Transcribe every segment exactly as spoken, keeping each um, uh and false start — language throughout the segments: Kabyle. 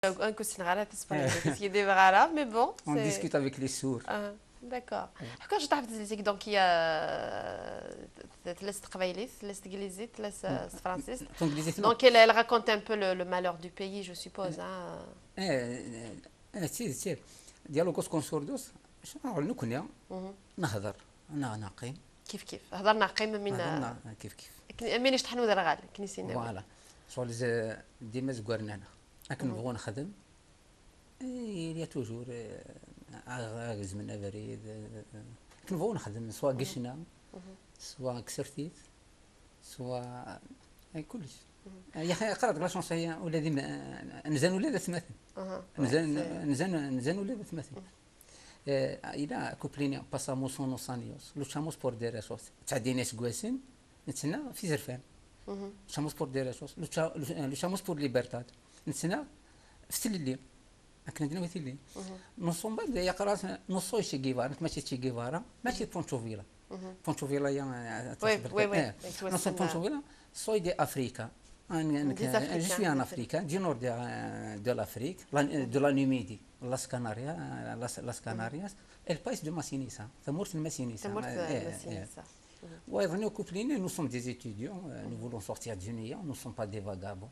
Ur ssineɣ ara taspenyulit, ur skidibeɣ ara, mais bon. On discute avec les sourds. Ah, d'accord. Ḥkiɣ cṭaḥ ɣef tezlit-ik, donc, il y a, tella s teqbaylit, tella s teglizit, tella s tefransist. Donc, elle, elle raconte un peu le, le malheur du pays, je suppose, hein. Eh, eh, d tidet, eh. Diálogos con sordos, nekkni nehder, neɣ neqqim. Kif kif. Hder neɣ qqim, min, hder neɣ, kif kif. Akken, min iceṭḥen uderɣal, akken i s-yenna. Voilà. Ccɣel z-, dima zegren-aneɣ. Akken nebɣu nexdem, eh, il y a toujours, eh, ag-, agezmen abrid, eh, akken nebɣu nexdem, soit deg ccna, soit deg tsertit, soit, eh, kullec. Eh, ya axi, qqareɣ deg la chanson-agi, ula d im-, eh, nzan ula d atmaten. Nzan, nzan, nzan ula d atmaten. Eh, yella couple-nni, Pasamos unos años, luchamos por derechos. Ttɛeddin iseggasen, nettnaɣ f izerfan. Luchamos por derechos, lucha-, lu-, eh, luchamos por libertad. Nettnaɣ f tlelli. Akken ad nawi tilli. Nos somos de, yeqqar-as, no soy Che Guevara, nekk mačči d Che Guevara, mačči d Pancho Villa. Pancho Villa, ya, eh, oui, oui, oui, eh, no soy Pancho Villa, soy de Africa. Ah, nekk, je suis un Africain, du nord de, euh, de l'Afrique, la, de la Numidie, Las Canarias, Las, Las Canarias, el país de Masinisa, tamurt n Masinisa. Tamurt n Masinisa. Wa yeḍni couple-nni, nous sommes des étudiants, euh, nous voulons sortir du néant, nous sommes pas des vagabonds.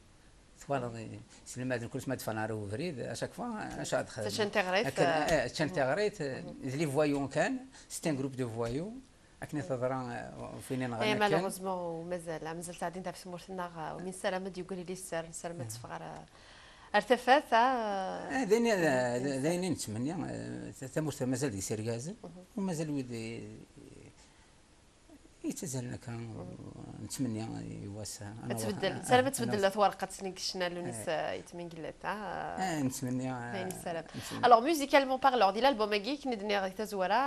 Twalaḍ, eh, selmaden kullec ma d-ffɣen ar ubrid, à chaque fois, eh, acu ad xedmen? Ččan tiɣrit, akken, eh, eh, ččan tiɣrit, eh, d les voyous kan, c'est un groupe de voyous. Akken i teḍra, eh, ɣef win yenɣan akken. Malheureusement, mazal, mazal ttɛeddint ɣef tmurt-nneɣ, eh, mi nessaram ad d-yegri liser, nessaram ad teffeɣ ar, ar tafat, ah, eh, d ayen, eh, d ayen i nettmenni, eh, ta-, tamurt mazal deg-s irgazen, u mazal wid i, i yettazzalen akka, nettmenni i wass-a. Ad tbeddel, nessaram ad tbeddel twerqat-nni deg ccna n Lewnis, eh, Ayt Mengellat, ah. Eh, nettmenni, eh, ayen nessaram. Alors, musicalement parlant, di l'album-agi, akken i d-nniɣ di tazwara,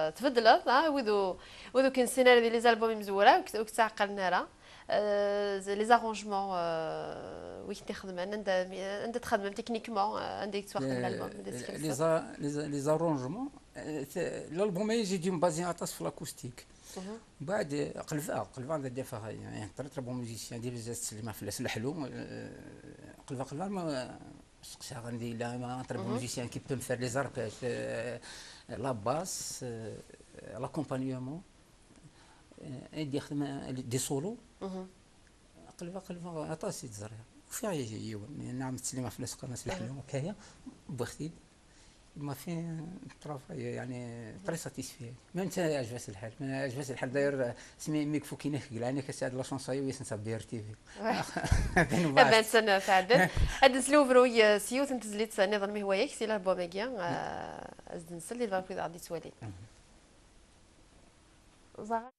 eh, tbeddleḍ, ah, wid u-, wid ur k-nessin ara di les albums imezwura, ur k-, ur k-ttɛeqqalen ara. Eh, les arrangements, eh, wi k-ixedmen, anda, anda txedmem techniquement, eh, anda yettwaxdem l'album, anda teskelsem? Les a-, les a-, les arrangements, eh, t-, l'album-agi, j'ai dû me baser aṭas f l'acoustique. Mbeɛd, eh, qelbeɣ, qelbeɣ d ad d-afeɣ, eh, très, très bon musicien, di bzaz ttsellimeɣ fell-as leḥlu, eh, qelbeɣ, qelbeɣ, ma, eh, seqsaɣ anda yella, ma, un très bon musicien qui peut me faire les arpèges, eh, la basse, eh, l'accompagnement, eh, ad d-yexdem, eh, des solos. Qelbeɣ, qelbeɣ aṭas i d-ẓriɣ. Ufiɣ yiwen, nɛam ttsellimeɣ fell-as, qqaren-as leḥlu, akka, wwiɣ-t-id. Il m'a fait un travail, يعني, très satisfait. Même netta yeɛjeb-as lḥal. Yeɛjeb-as lḥal, d'ailleurs, asmi mi ifuk inek, glan-ak ass-a d la chanson-agi, wissen sa B R T V. Aban san tɛeddan. Ad nsel ubruy, eh, s yiwet n tezlit niḍen, mi hwa yak, si l'album-agi, eh, ad nsel di lbark wid aɣ-d-yettwalin. Ẓaɣ-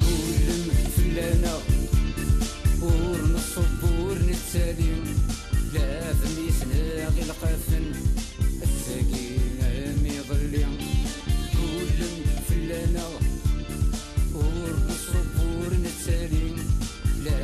Kullem fell-aneɣ, ur nṣubb, ur nettali, la f mmi-s neɣ ilqafen, ass-agi am iḍelli. Kullem fell-aneɣ, ur nṣubb, ur nettali, la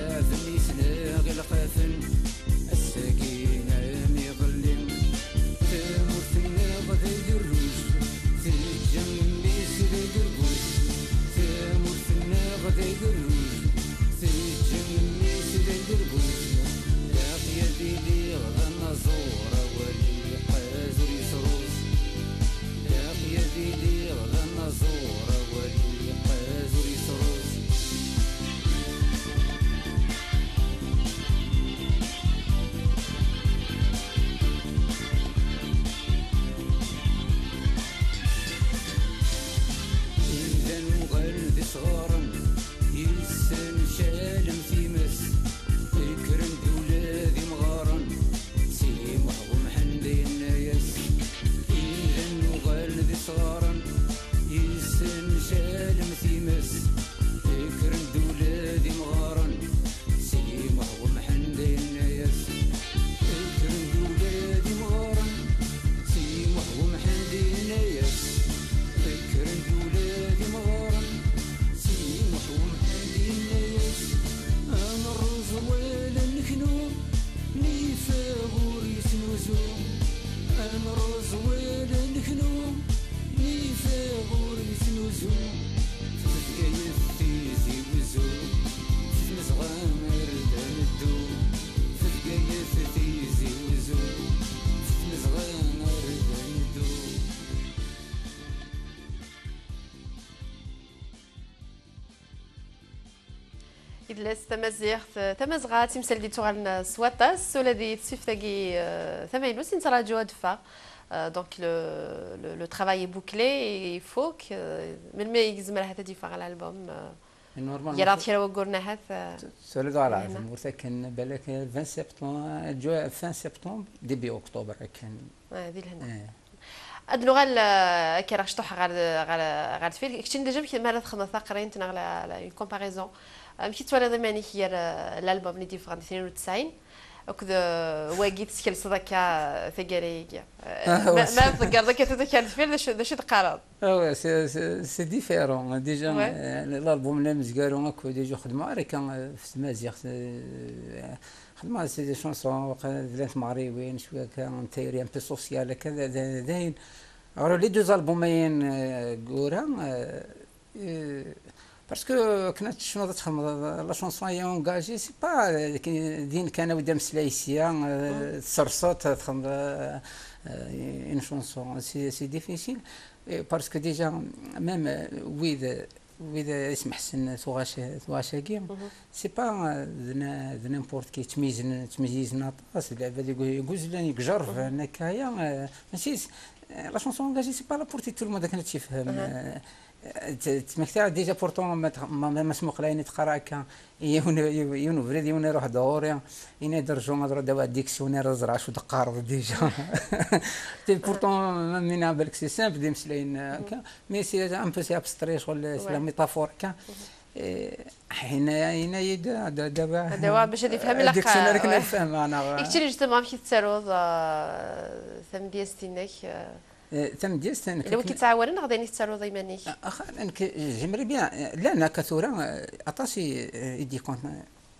Fell-as tamaziɣt, tamazɣa d timsal d-ittuɣalen s waṭas, ula di tesfift-agi, euh, tamaynut i nettraǧu ad d-teffeɣ. Euh, donc le, le, le travail est bouclé et il faut que, euh, melmi i yezmer ahat ad d-yeffeɣ l'album, euh, Normalement, yal aḍ kra waggur n ahat, euh, tura d aɣrab, lehna. Ur takken balak vingt septembre, ju-, fin septembre, début octobre akken. Ah, di lehna. Eh. Ad nuɣal, euh, akka rɣ cṭuḥ ɣer, ɣer, ɣer deffir. Keččini déjà, amek, mi ara txedmeḍ taqrint neɣ la, la, une comparaison, amek i twalaḍ iman-ik gar, euh, l'album i d-yeffɣen di tnin u tesɛin akked, euh, wagi teskelseḍ akka, euh, taggara-agi? Euh, ah, ma, ma tḍeggreḍ akka tuta kan deffir, d acu, d acu i d-teqqareḍ? Ah ouais, c'est, c'est, c'est différent. Déjà, ouais, euh, l'album-nni amezwaru akk déjà xedmeɣ ara kan, euh, f tmaziɣt, euh, xedmeɣ c'est des chansons, waqila d llant tmeɣriwin, cwiya kan n tayri un peu sociale, akka d, d, d ayen. Alors, les deux albums-ayen, euh, gura, euh, euh, parce que akken ad tecnuḍ ad txedmeḍ la chanson est engagée, c'est pas, euh, din kan awi-d ameslay sya, euh, tserseḍ, txedmeḍ, euh, euh, une chanson, c'est, c'est difficile. Et parce que déjà, même, euh, wid, wid, euh, isem ḥsen tuɣac-, tuɣac-agi, c'est pas, euh, de na-, de n'importe qui, ttmeyyizen, ttmeyyizen aṭas, d lɛibad yeguzlen, yegjerben, akkaya, euh, mačči s-, euh, la chanson engagée, c'est pas la portée de tout le monde, akken ad tifhem. Euh, t-, ttmektiɣ déjà pourtant ma tx-, ma, ma, ma smuqel ayen i teqqar akka, yiwen, yiwen, yiwen ubrid, yiwen iruḥ-d ɣur-i, yenna-yi-d rju ad ruḥeɣ ad awiɣ dictionnaire ad ẓreɣ acu d-qqareḍ déjà. Pourtant, ma, mina balak c'est simple, d imeslayen akka, mais c'est un peu, c'est abstrait, شغل c'est la métaphore akka. Eh, yenna-, yenna-yi-d ad, ad awiɣ, ad awiɣ bac ad ifhem, dictionnaire akken ad ifhem, neɣ. Keččini justement amek i tettaruḍ, euh, tamedyazt-inek, euh, Eh, tamedyazt, nekk yella win k-yettɛawanen neɣ d ayen i tettaruḍ iman-ik? Ah, ax-, nekk, j'aimerais bien, eh, llan akka tura, eh, aṭas i, eh, i d-ikun-,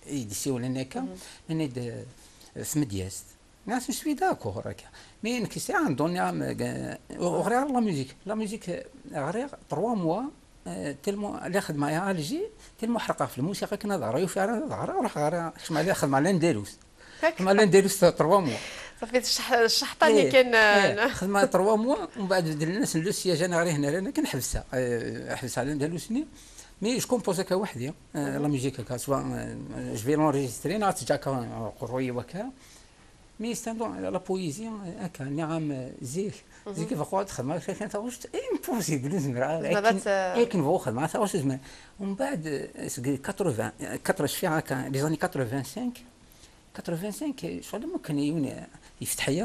i d-isiwlen akka, nnan-d, eh, tamedyazt. Nniɣ-asen, je suis d'accord akka. Mais nekk sɛiɣ un don, eh, ur, ur ɣriɣ ara la musique. La musique, eh, ɣriɣ trois mois, eh, tellement la xedmeɣ à Alger, tellement ḥerqeɣ f lmusiqa akken ad ɣreɣ, yufi ara ad ɣreɣ, ruḥeɣ ɣer, kecmeɣ la xedmeɣ l'Andalus. Xedmeɣ l'Andalus trois mois. Safi, tceḥ-, tceḥṭani kan, eh, xedmeɣ trois mois, ومن بعد بدلنا le siège, أنا غير هنا، لأن كان حبسها، eh, حبسها l'Andalus-nni. Mais je compose akka weḥd-i, eh, la musique akka, soit, eh, je vais l'enregistrer, neɣ ad teǧǧ akka, eh, qerruy-iw akka. Mais c'est un don, la poésie, eh, akka, nniɣ-am, eh, zik, zik baqaɣ ad xedmeɣ kra kan taɣect, impossible, ur zmireɣ ara. Zemreɣ akken, ad, eh, akken bɣuɣ xedmeɣ taɣect, ur zmireɣ. ومن بعد, eh, seg quatre-vingts, eh, quatre, cfiɣ akka, les années quatre-vingt-cinq, quatre-vingt-cinq, ccɣel am wakken yiwen yefteḥ-iyi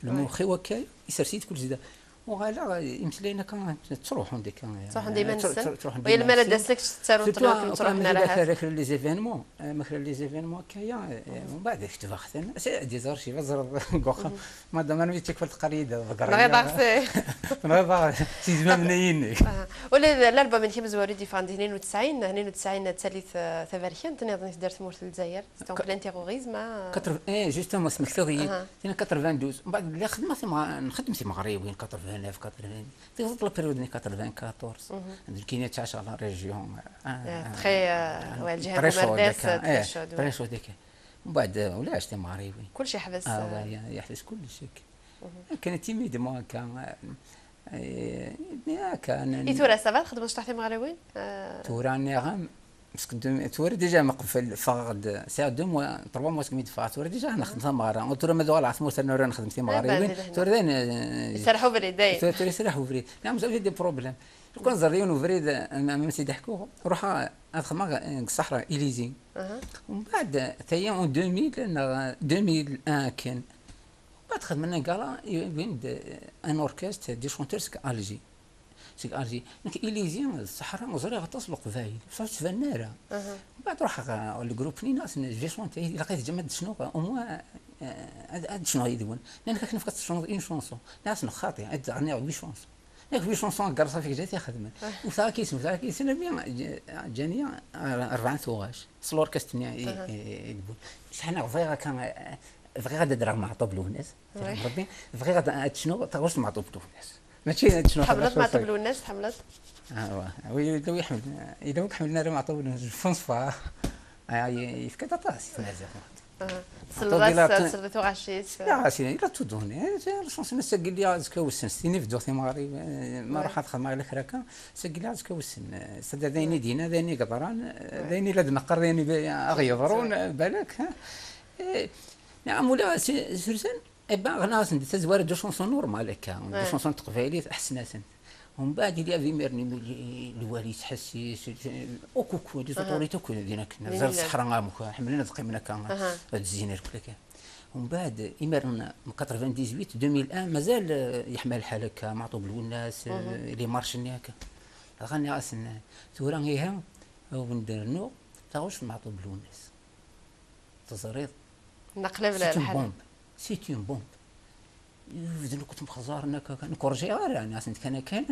lmux-iw akka, isers-iyi-d kullec da. Uɣaleɣ, imeslayen akka ttruḥun-d akka. Ttruḥun-d iman-nsen? Ttru-, ttruḥun-d iman-nsen. Yal mi ara d-asen, ad ttruḥun, surtout ttruḥun, ttruḥun, akka, ara kra les événements, eh, ma kra les événements akka, ya, eh, mbeɛd ketbeɣ-ten. C'est des archives, ad ẓreḍ deg uxxam. Madame, armi d tikwal teqqar-iyi-d ḍeggreɣ. Tenɣiḍ-aɣ-t. Tenɣiḍ-aɣ-t. Si zmam-nni-inek. Ula d l'album-nnek amezwaru i d-yeffɣen di tnin u tesɛin, tnin u tesɛin d tallit, eh, taberkant, nniḍen i tedder tmurt n Lezzayer. C'était en plein terrorisme, ah. Quatre-vingts, eh, justement, smektiḍ-iyi. Tin quatre-vingt-douze. Mbeɛd lliɣ xedmeɣ timeɣ-, nxeddem timeɣriwin, quatre-vingt-neuf, quatre-vingts. Tiweḍ la période-nni quatre-vingt-quatorze. Nekkini ttɛacaɣ la région, ah, très, euh, ouais, lǧiha n Umerdas, très chaude, très chaude, ouais. Mbeɛd, eh, ulac timeɣriwin. Kullec yeḥbes, ah, eh, ouais, yeḥbes kullec akka. Akken timidement akka, eh, eh, akka, n-, i tura, ça va, txedmeḍ cṭuḥ timeɣriwin? Eh, tura nniɣ-am, parce que de-, tura déjà ma qbel ffɣeɣ-d, sɛiɣ deux mois, trois mois segmi d-ffɣeɣ, tura déjà nxeddem tameɣra. Tura ma d-uɣaleɣ ɣer tmurt, ad nura nxeddem timeɣriwin. Tura dayen, eh, iserreḥ ubrid, dayen. Tura, tura iserreḥ ubrid. Nniɣ-am, j'ai des problèmes. Lukan ẓerriɣ yiwen ubrid, eh, ma, ma s-id-ḥkuɣ, ruḥeɣ ad xedmeɣ, eh, deg ṣṣeḥra, Ilizi. Mbeɛd, tayi en deux mille neɣ deux mille un akken. Mbeɛd xedmen un gala, wwin-d, eh, un orchestre, des chanteurs seg Alger. Seg Alger. Nekk Ilizi, d ṣṣeḥra, ẓriɣ aṭas n leqbayel, bṣaḥ ur ttbanen ara. Mbeɛd ruḥeɣ, eh, le groupe-nni, nniɣ-asen, je vais chanter, ilaq ad teǧǧem ad d-cnuɣ, au moins, eh, ad, ad d-cnuɣ yid-wen. Nnan-ak akken ad tecnuḍ une chanson. Nniɣ-asen xaṭi, ad d-ɣniɣ huit chansons. Yak huit chansons ɣer ṣafi gejat ixedmen. Wteɣ akis, wteɣ akis, almi ǧ-, ǧǧan-iyi rebɛa n tuɣac s l'orchestre-nni i, i, i d-wwin. Acḥal neɣ bɣiɣ akka, eh, bɣiɣ ad d-rreɣ Meɛṭub Lwennas. Rebbi, bɣiɣ ad, ad tecnuɣ taɣect Meɛṭub Lwennas. Mačči ad tecnuɣ. Tḥemmleḍ Meɛṭub Lwennas, tḥemmleḍ? Ah, wa. Wi, yella wi ḥemmlen, yella wi ḥemmlen ara Meɛṭub Lwennas, je pense pas. Ah, y-, yefka-d aṭas i tmaziɣt. Tselleḍ-as, tselleḍ i tuɣac-is. Ɣas, il a tout donné. Eh, la chanson, ass-agi lliɣ azekka wissen, s tin i bedduɣ timeɣri, eh, ma ruḥeɣ ad xedmeɣ la kra akka, ass-agi lliɣ azekka wissen. Eh, c'est-à-dire d ayen i d-yenna, d ayen i yeḍran, eh, d ayen i la d-neqqar, d ayen i aɣ-yeḍrun, eh, balak, ha? Eh, nɛam, ula s-, s-, eh ben, ɣniɣ-asen-d tazwara de chanson normale akka, de chanson n teqbaylit, ḥessen-asen. Umbeɛd, il y avait imir-nni, lwali yettḥessis, au coucou, les autorités akk din akken, ẓer ṣṣeḥra amek, ḥemmlen ad qqimen akka, ad zzin irkel akka. Umbeɛd, imir n quatre-vingt-dix-huit, deux mille un, mazal, eh, yeḥma lḥal akka, Meɛṭub Lwennas, eh, les marches-nni akka. Dɣa nniɣ-asen, tura ihi, ad wen-d-rnuɣ taɣect n Meɛṭub Lwennas. Teẓriḍ? Naqlab c'est une bombe. C'est une bombe. Bdan akk temxeẓaren akka, akka. Nekk ur rjiɣ ara, nniɣ-asent kan akken.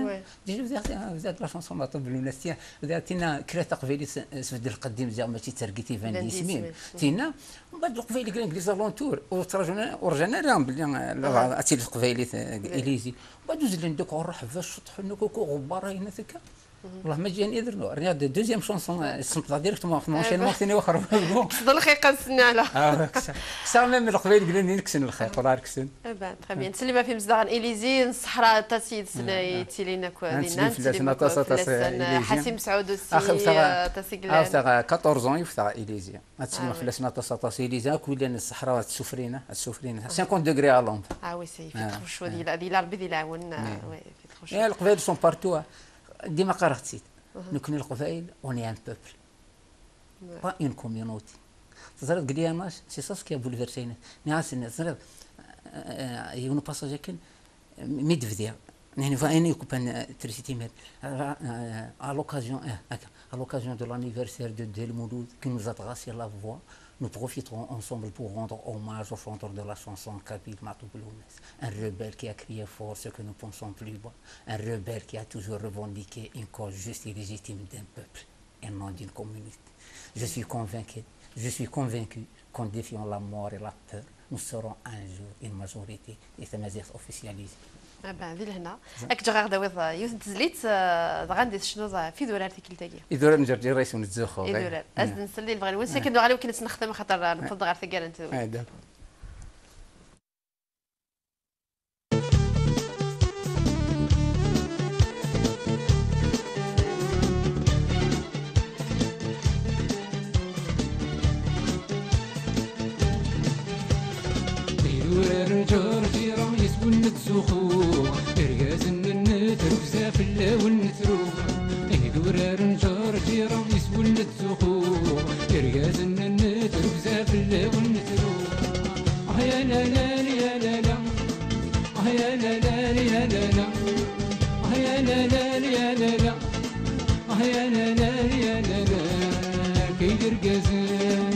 Déjà bdiɣ, bdiɣ la chanson Meɛṭub Lwennas, tiens, bdiɣ tinna kra taqbaylit s-, sbedd lqeddim, ziɣ mačči d targit iban d isem-im. Tinna, mbeɛd leqbayel glan deg les alentours, ur ttraǧun ara, ur rjan ara belli, eh, ad tili teqbaylit, eh, deg Ilizi. Mbeɛd uzzlen-d akk ɣer Ṛṛeḥba, ceṭṭḥen akk, akk ɣebbar ayen akka. Wellah ma ǧǧan idernu. Rniɣ-d deuxième chanson, eh, sempḍeɣ directement ɣef mon enchaînement, tini waxer. Kkseḍ lxiq, ad nsenni ala. Ah, kkseɣ. Kkseɣ même leqbayel glan-nni kksen lxiq, wellah kksen. Eh ben, très bien. Ttsellim ɣef yimezdaɣen Ilizi, nṣeḥra aṭas yid-sen yettilin akk dinna. Ttsellim fell-asen aṭas, aṭas, fell-asen, eh, Ilizi. Ḥasim Sɛud aussi, aṭas i yellan. Quatorze ans i wteɣ Ilizi. Ad ttsellimeɣ fell-asen aṭas, aṭas Ilizi, akk yellan ṣṣeḥra ad ssufrin, ad ssufrin. Cinquante degrés à l'ombre. Ah oui, c'est, il fait trop chaud, di la, di la, Rebbi di leɛwen, eh, oui, il fait trop chaud. Eh, Leqbayel sont partout, ah. Dima qqareɣ-tt-id. Nekkni Leqbayel, on est un peuple. Pas une communauté. Teẓriḍ, deg l'I M H, c'est ça ce qui a bouleversé. Nniɣ-asen, teẓriḍ, euh, yiwen upassage akken, mi d-bdiɣ, nniɣ-asen, ayen i yekban, euh, trisiti, mais, euh, à l'occasion, euh, akka, à l'occasion de l'anniversaire de Dda Lmulud, qui nous a tracé la voie, nous profiterons ensemble pour rendre hommage au chanteur de la chanson kabyle, Matou Blounes, un rebelle qui a crié fort ce que nous pensons plus bas, un rebelle qui a toujours revendiqué une cause juste et légitime d'un peuple et non d'une communauté. Je suis convaincu, je suis convaincu qu'en défiant la mort et la peur, nous serons un jour une majorité et Tamaziɣt officialisée. Ah ben, di lehna. Ad k-ǧǧeɣ ad d-tawiḍ, eh, yiwet n tezlit, eh, dɣa ad d-tecnuḍ, eh, ɣef idurar tikkelt-agi. Idurar n Ǧerǧir Rayes ur nettzuxxu. Idurar. Ad d-nsel di lebɣi-nwen. Sakin nuɣal i wakken ad tt-nextem, axaṭer, eh, newweḍ ɣer taggara n tedwilt. Ah, d'accord. Idurar n Ǧerǧira yis-wen nettzuxxu, irgazen n Netrugza fell-awen nettru. Idurar n Ǧerǧira yis-wen nettzuxxu, irgazen n Netrugza fell-awen nettru. Ah ya la la ya la la. Ah ya la la ya la la. Ah ya la la ya la la. Ah ya la la ya la la. Kay d irgazen.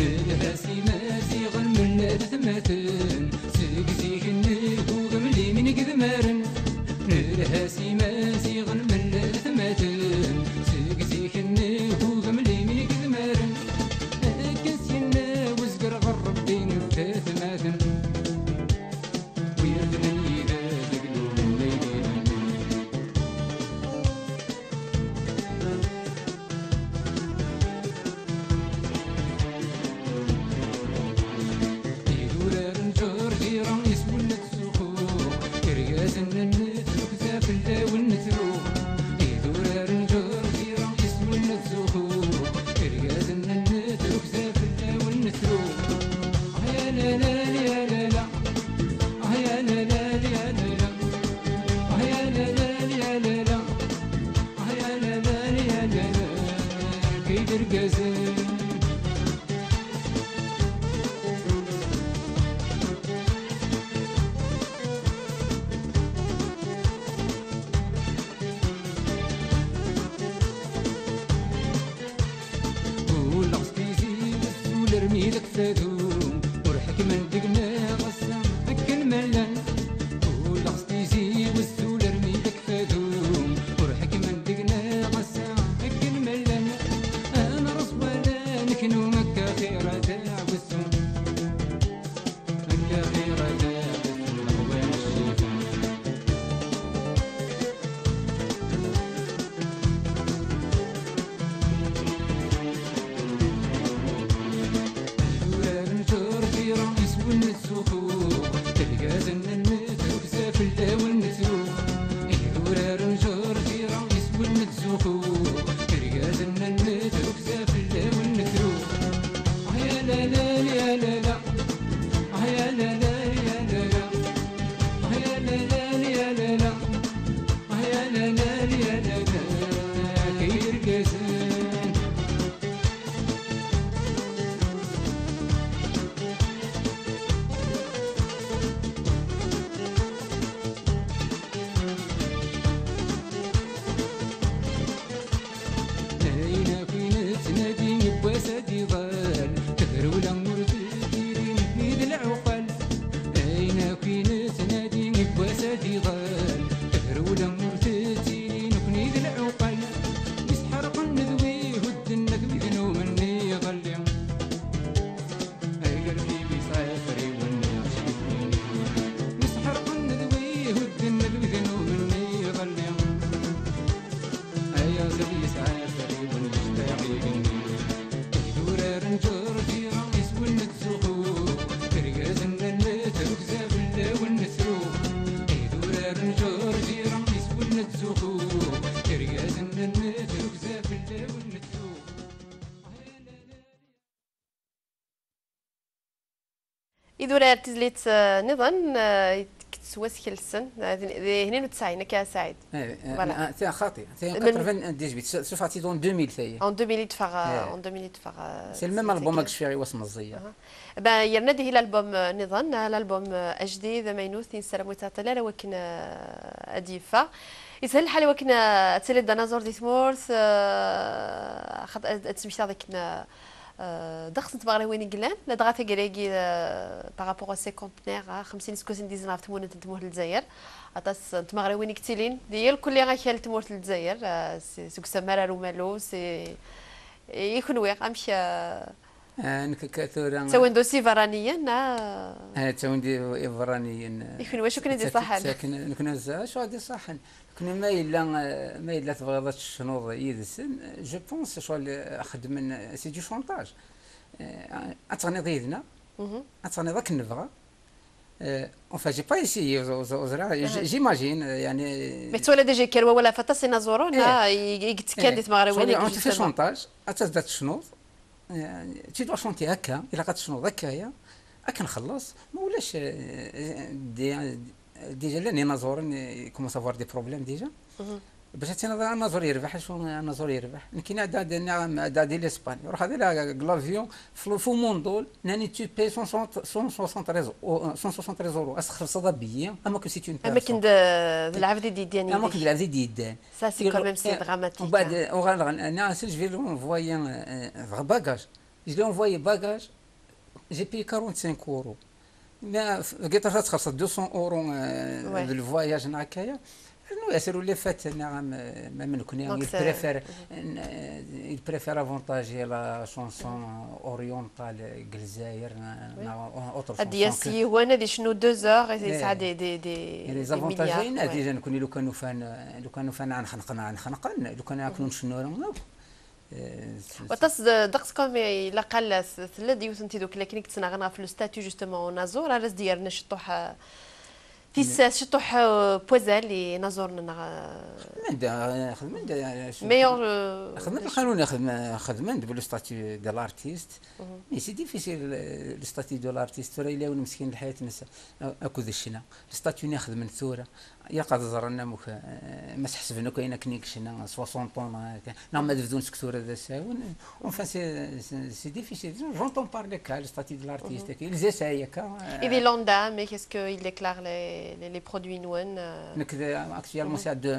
Nelha s Imaziɣen mella d atmaten, seg zik-nni ugem limin gidmaren. Nelha s Imaziɣen mella d atmaten, seg zik-nni ugem limin gidmaren. Akken s-yenna uzger ɣer Rebbi n tatmaten. Idurar n Ǧerǧira yis-wen nettzuxxu, irgazen n Netrugza fell-awen nettru. Idurar n Ǧerǧira yis-wen nettzuxxu, irgazen n Netrugza fell-awen nettru. Ah ya la la ya la la. Ah ya la la ya la la. Ah ya la la ya la la. Ah ya la la ya la la. Kay d irgazen. Ulleɣ s tizi wezzu lermi d akfadu, ur ḥekmen deg-neɣ ass-a akken ma llan. Ulleɣ s tizi wezzu lermi d akfadu, ur ḥekmen deg-neɣ ass-a akken ma llan. Ad nreẓ wala neknu akka xir ad aɛwessu. Tura ar tizlit, eh, niḍen, eh, tettwaskelsen, eh, di, di hnin u tesɛin, akka, Saɛid. Eh, eh, Voilà. Ah, tiens, xaṭi, tiens, quatre-vingt-dix-huit, ça, ça fait en deux mille, ça y est. En deux mille i d-teffeɣ, eh, en deux mille i d-teffeɣ, eh, c'est le même album, tagi. Ak-cfiɣ i wass meẓẓiya. Ben, yerna dihi l'album, eh, niḍen, eh, l'album, eh, ajdid, amaynut, i nessaram ur yettɛeṭṭil ara wakken, eh, ad d-yeffeɣ. Yeshel lḥal i wakken, eh, ad tiliḍ d anaẓur di tmurt, eh, xaṭ-, ad, ad tesmektiḍ akken, eh, eh, ddeqs n tmeɣriwin i yellan, ladɣa taggara-agi, eh, par rapport au cinquantenaire, eh, xemsin iseggasen i d-yezrin ɣef tmunent n tmurt n Lezzayer. Aṭas n tmeɣriwin i yettilin di yal kulli akal n tmurt n Lezzayer, eh, si, seg usammar ar umalu, si, i kunwi, amek, eh, Ah, nekk akka tura, ttawin-d aussi iberraniyen, ah? Ah, ttawin-d i-, iberraniyen, eh, I kunwi, acu kan i d-iṣaḥen? Ttaken, ttaken, nekni, acu ad iṣaḥen? Nekni ma yella, eh, ma yella tebɣiḍ ad tecnuḍ yid-sen, eh, je pense, ccɣel, eh, xeddmen, eh, c'est du chantage. Eh, ad teɣniḍ yid-neɣ, ad teɣniḍ akken nebɣa. Eh, enfin, j'ai pas essayé, ur, ur, ur ẓriɣ, j-, j'imagine, eh, yeɛni. Mais tettwaliḍ déjà yekker wawal ɣef aṭas inaẓuren, eh, ah, i, i yettekkan di tmeɣriwin-agi, justement. Tu fais chantage, ad tazdeḍ ad tecnuḍ, eh, tu dois chanter akka, ilaq ad tecnuḍ akka, ya, ad k-nxelleṣ, ma ulac, eh, eh, dé-, déjà llan inaẓuren, eh, commencent à avoir des problèmes déjà. Bac ad tiniḍ anaẓur yerbeḥ, acu anaẓur yerbeḥ? Nekkini ad d-, ad d-, ad d-, di l'Espagne. Ruḥ ad ila deg l'avion, f-, f umundul, nani tu payes cent soixante, cent soixante euros, cent soixante euros, ad txellṣeḍ abillet, am akken c'est une personne. Am akken d, d lɛebd i d-yeddan yid-k. Am akken d lɛebd i d-yeddan. Ça, c'est quand même, c'est dramatique, hein. Umbeɛd, uɣaleɣ, nniɣ-as, je vais lui envoyer, euh, euh, bagage. Je lui ai envoyé bagage. J'ai payé quarante-cinq euros. Mais, euh, deg yiṭ-a txellṣeḍ deux cents euros, euh, ouais, d le voyage neɣ akka-ya. Rnu-as rulifat neɣ am, am nekni, donc, il préfère, euh, il préfère avantager la chanson orientale deg Lezzayer, euh, neɣ autre chanson. Ad d-yas yiwen, ad yecnu deux heures, et ça a des, des, des, des milliards. Les avantages, ouais. Déjà, nekni lukan ufan, lukan ufan ad nxenqen, ad nxenqen, lukan akken ur ncennu ara akk. Eh, s-, s-, waṭas d-, ddeqs comme ilaq, ala s-, tella-d yiwet n tidukla akken i yettnaɣen ɣef le statut, justement, unaẓur, ara s-d-yerna ciṭuḥ, eh, tissas, ciṭuḥ, eh, n wazal i inaẓuren-nneɣ, eh. Xedmen-d, eh, xedmen-d, eh, s-, meilleur, eh, xedmen-d, xedmen, xedmen-d le statut de l'artiste. Mais c'est difficile, eh, le statut de l'artiste. Tura yella yiwen meskin lḥayat-nnes, eh, akked ccna. Le statut-nni xedmen tura. Ilaq ad ẓren amek, eh, ma s-ḥesben akk ayen akken i yecna, soixante ans, eh, neɣ ma ad bdun seg tura d asawen. Enfin, c'est, c'est, c'est difficile. J'entends parler akka, le statut de l'artiste, akka. Ils essayent akka, eh. Et les Landa, mais qu'est-ce qu'ils déclarent les, les, les produits-nwen, eh? Nekk d, actuellement, c'est à deux,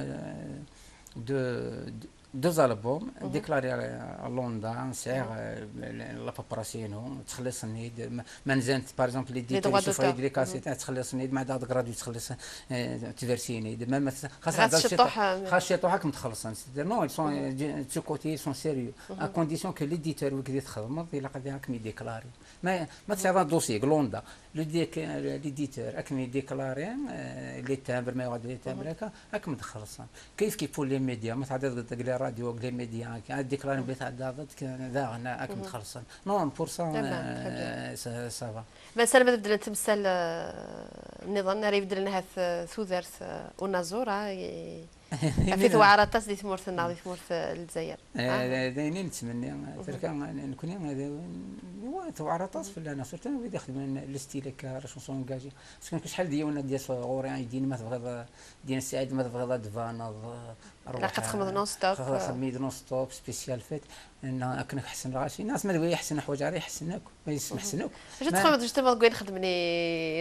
deux, deux albums, déclarés à, à Landa, sɛiɣ, eh, la, la paperasse-inu, ttxelliṣen-iyi-d, ma, ma nzant, par exemple, les droits d'auteur, les cassettes, ttxelliṣen-iyi-d, ma ɛad gradué ttxelliṣen, eh, ttversin-iyi-d, ma, ma, xas ɛad ciṭuḥ, eh, xas ciṭuḥ ad kem-xellṣen. C'est-à-dire, non, ils sont, eh, du, de ce côté, ils sont sérieux. À condition que l'éditeur, wigi txedmeḍ, ilaq ad kem-idéclari. Ma, ma tesɛiḍ un dossier deg Landa, le dé-, l'éditeur, ad kem-idéclari, eh, les timbres, ma yuɣal-d les timbres, akka, ad kem-d-xellṣen. Kayef kif pour les médias, ma tɛeddiḍ deg les radios, deg les médias, akka, ad déclaren belli tɛeddaḍ-d, daɣen ad kem-d-xellṣen. Non, pour ça, eh, ça, ça va. Ma ssarameɣ ad beddlen temsal, eh, nniḍen, ara ibeddlen ahat, eh, tudert, eh, unaẓur, ah, i, Af i tewɛer aṭas di tmurt-nneɣ, di tmurt, eh, n Lezzayer. Eh, d ayen i nettmenni, terka, nekkni, eh, wa, tewɛer aṭas fell-aneɣ, surtout wid ixedmen le style akka, la chanson engagée. Parce que nekk acḥal d yiwen ad d-yas ɣur-i, ad yi-d-yini ma tebɣiḍ, eh, d-yini Saɛid, ma tebɣiḍ ad d-tbaneḍ, eh, ilaq ad txedmeḍ non-stop, xedm-iyi-d non-stop, spécial fête, neɣ akken ad k-ḥesneɣ, acu, nniɣ-as ma d win iḥessen, ḥwaǧ ara iḥessen akk. Yesmeḥsen akk. Acu txedmeḍ justement deg wayen xedmen i,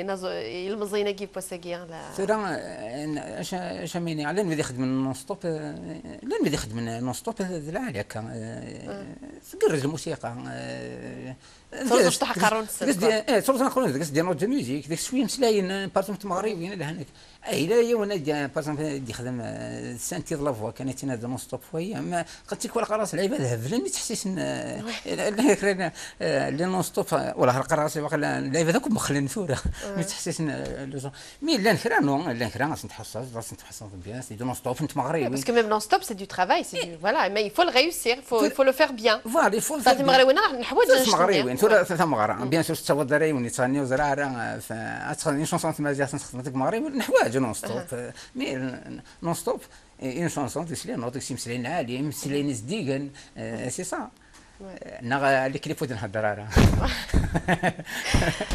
inaẓ-, ilmeẓyen-agi n wass-agi, la? Tura, eh, acu, acu am ini, llan wid ixedmen non-stop, eh, llan wid ixedmen non-stop, eh, d lɛali akka, eh, tgerrez lmusiqa, eh, truẓ mecṭuḥ aqerru-nsen, deg-s di-, eh, truẓ aqerru-nsen, deg-s des notes de musique, deg-s cwiya imeslayen, eh, par exemple, timeɣriwin, lhan-ak. Eh, yella yiwen, eh, par exemple, d-ixdem, eh, synthé de la voix, kan ittina de non-stop, oui, mais quand tu vois le ras, lɛibad heblen, mi ttḥessisen, eh, eh, eh, les non-stop, eh, wala qqareɣ-as, waqila lɛibad akk mxellen tura, mi ttḥessisen, eh, le son. Mais llan kra, non, llan kra, ad sen-tḥesseḍ, ad sen-tḥesseḍ bien, c'est du non-stop, n tmeɣriwin. Oui, parce que même non-stop, c'est du travail, c'est du, voilà, mais il faut le réussir, il faut, il faut le faire bien. Voilà, il faut le faire bien. Timeɣriwin, ah, neḥwaǧ timeɣriwin, tura tameɣra, bien sûr, tettaweḍ ara yiwen yettɣenni ur ẓriɣ ara, eh, ad txedmeḍ une chanson n tmaziɣt, ad txedmeḍ deg tmeɣriwin, neḥwaǧ non-stop, eh, mais, eh, non-stop, une chanson, deg-s les notes, deg-s imeslayen lɛali, imeslayen zeddigen, eh, c'est ça. Neɣ, eh, les clips ur d-nhedder ara.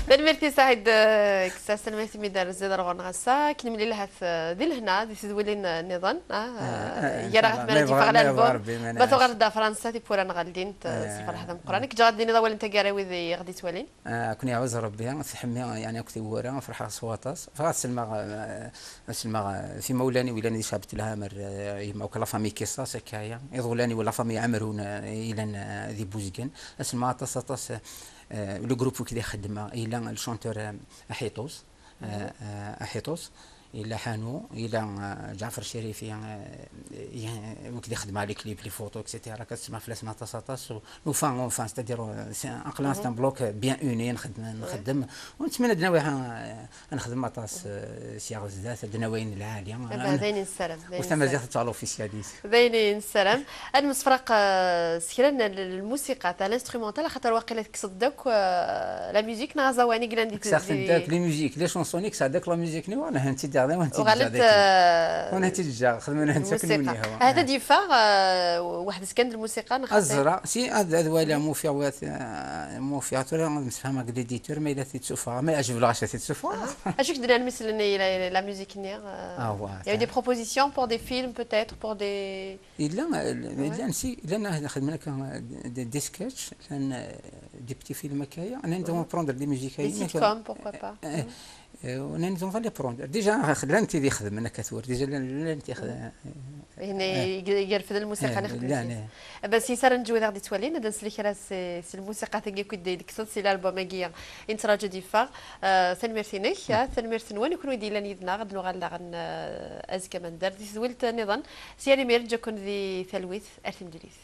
Tanemmirt i Saɛid, eh, Ksas, tanemmirt imi d-terziḍ ar ɣur-neɣ ass-a. Akken nemlil ahat, eh, di lehna, di tedwilin, eh, nniḍen, ah, eh, gar ahat mi ara d-yeffeɣ l'album. Ma tuɣaleḍ-d ɣer Fransa, tiwwura-nneɣ ldint, eh, s lferḥ d ameqqran. Nekk ǧǧiɣ ad d-iniḍ awal n taggara i wid i ɣ-d-ittwalin. Ah, ad ken-iɛuzz Rebbi, tḥemmi, yeɛni, akk tiwwura, ferḥeɣ s waṭas. Ferḥeɣ ad sellmeɣ, eh, ad sellmeɣ, eh, f imawlan-iw yellan di Caɛbet Lɛamer, eh, yemma akk la famille Kissas, akka aya. Iḍulan-iw la famille Ɛemrun, eh, yellan, eh, di Buzgan. Ad sellmeɣ aṭas, aṭas, eh, eh, le groupe i d-ixeddem, yella le chanteur, eh, Aḥiṭus, eh, eh, Aḥiṭus. Yella Ḥanu, yella, eh, Ǧaɛfer Cirifi, eh, eh, wid i d-ixeddmen les clips, les photos, et cetera. Ad sellmeɣ fell-asen aṭas, aṭas. U nufa, enfin, c'est-à-dire, eh, c'est un, aql-aɣ c'est un bloc, eh, bien uni, nxeddem, nxeddem. U nettmenni ad nawi, eh, ad nexdem aṭas, eh, sya ɣer zdat, ad nawi ayen lɛali. D ayen nessaram, d ayen nessaram. U tamaziɣt ad tuɣal officielle. D ayen i nessaram. Ad nemsefraq, eh, s kra n l-, lmusiqa, ta, l'instrumental, axaṭer waqila tekkseḍ-d akk, eh, la musique neɣ aẓawan i yellan di... Kkseɣ-tent akk, les musiques, les chansons, kkseɣ-d akk la musique-nni, wa nehhen-tt-id daɣen, wa nehhen-tt-id ǧǧeɣ. Uɣalent, eh, wa nehhen-tt-id ǧǧeɣ, xedmen-tent akk lmusiqa. Nuni, wa. Ahat ad d-yeffeɣ, eh, weḥd-s kan d lmusiqa, neɣ ad ẓreɣ, si, ad, ad waliɣ, ma ufiɣ wat-, eh, ma ufiɣ, tura ad msefhameɣ akked l'éditeur, ma yella tettufeɣ, ma yeɛjeb lɣaci ad tettufeɣ. Aha. Acu k-d-nnan mi sellen i la, la musique-nni, eh, il y a eu des propositions pour des films, peut-être, pour des... Yella, llan si, llan xedmen akka, des, des sketchs, llan, euh, des petits films akka, on a envie de prendre des musiques. Des sitcoms, pourquoi pas. Euh, euh, on a envie de les prendre. Déjà, llan tid ixedmen akka tura. Déjà, llan, llan tid ixedmen. Hna yerfed lmusiqa n ixedmen. Bas, yis ara neǧwid aɣ-d-ittwalin, ad nsel kra s, s lmusiqa tagi akk i d-tekkseḍ si l'album-agi i nettraǧu ad yeffeɣ. Euh, tanemmirt-inek, ah, tanemmirt-nwen, i kunwi d-yellan yid-neɣ, ad nuɣal daɣen, euh, azekka ma nedder di tedwilt nniḍen. Si yal imir, neǧǧa-ken di talwit, ar timlilit.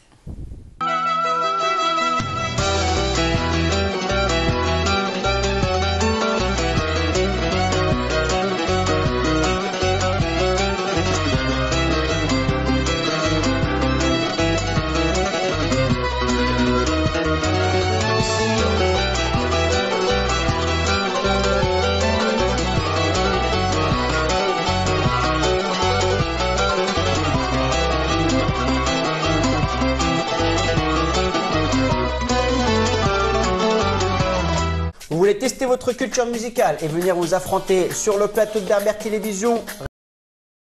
Vous voulez tester votre culture musicale et venir vous affronter sur le plateau de Berbère Télévision ?